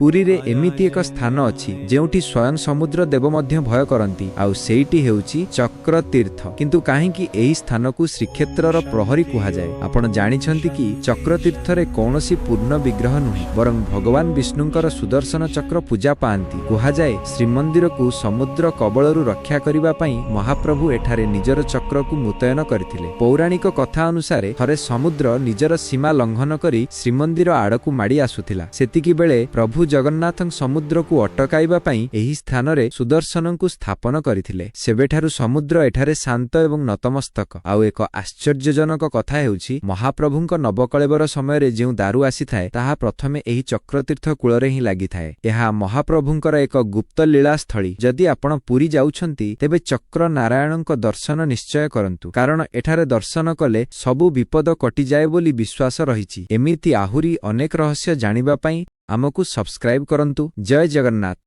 ପୁରୀରେ ଏମିତି ଏକ ସ୍ଥାନ ଅଛି, ଯେଉଁଠି ସ୍ୱୟଂ ସମୁଦ୍ର ଦେବ ମଧ୍ୟ ଭୟ କରନ୍ତି। ଆଉ ସେଇଟି ହେଉଛି ଚକ୍ରତୀର୍ଥ। କିନ୍ତୁ କାହିଁକି ଏହି ସ୍ଥାନକୁ ଶ୍ରୀକ୍ଷେତ୍ରର ପ୍ରହରୀ କୁହାଯାଏ? ଆପଣ ଜାଣିଛନ୍ତି କି ଚକ୍ରତୀର୍ଥରେ କୌଣସି ପୂର୍ଣ୍ଣ ବିଗ୍ରହ ନୁହେଁ, ବରଂ ଭଗବାନ ବିଷ୍ଣୁଙ୍କର ସୁଦର୍ଶନ ଚକ୍ର ପୂଜା ପାଆନ୍ତି। କୁହାଯାଏ, ଶ୍ରୀମନ୍ଦିରକୁ ସମୁଦ୍ର କବଳରୁ ରକ୍ଷା କରିବା ପାଇଁ ମହାପ୍ରଭୁ ଏଠାରେ ନିଜର ଚକ୍ରକୁ ମୁତୟନ କରିଥିଲେ। ପୌରାଣିକ କଥା ଅନୁସାରେ, ଥରେ ସମୁଦ୍ର ନିଜର ସୀମା ଲଙ୍ଘନ କରି ଶ୍ରୀମନ୍ଦିର ଆଡ଼କୁ ମାଡ଼ି ଆସୁଥିଲା। ସେତିକି ବେଳେ ପ୍ରଭୁ ଜଗନ୍ନାଥ ସମୁଦ୍ରକୁ ଅଟକାଇବା ପାଇଁ ଏହି ସ୍ଥାନରେ ସୁଦର୍ଶନଙ୍କୁ ସ୍ଥାପନ କରିଥିଲେ। ସେବେଠାରୁ ସମୁଦ୍ର ଏଠାରେ ଶାନ୍ତ ଏବଂ ନତମସ୍ତକ। ଆଉ ଏକ ଆଶ୍ଚର୍ଯ୍ୟଜନକ କଥା ହେଉଛି, ମହାପ୍ରଭୁଙ୍କ ନବକଳେବର ସମୟରେ ଯେଉଁ ଦାରୁ ଆସିଥାଏ, ତାହା ପ୍ରଥମେ ଏହି ଚକ୍ରତୀର୍ଥ କୂଳରେ ହିଁ ଲାଗିଥାଏ। ଏହା ମହାପ୍ରଭୁଙ୍କର ଏକ ଗୁପ୍ତ ଲୀଳା ସ୍ଥଳୀ। ଯଦି ଆପଣ ପୁରୀ ଯାଉଛନ୍ତି, ତେବେ ଚକ୍ର ନାରାୟଣଙ୍କ ଦର୍ଶନ ନିଶ୍ଚୟ କରନ୍ତୁ, କାରଣ ଏଠାରେ ଦର୍ଶନ କଲେ ସବୁ ବିପଦ କଟିଯାଏ ବୋଲି ବିଶ୍ୱାସ ରହିଛି। ଏମିତି ଆହୁରି ଅନେକ ରହସ୍ୟ ଜାଣିବା ପାଇଁ ଆମକୁ ସବସ୍କ୍ରାଇବ କରନ୍ତୁ। ଜୟ ଜଗନ୍ନାଥ।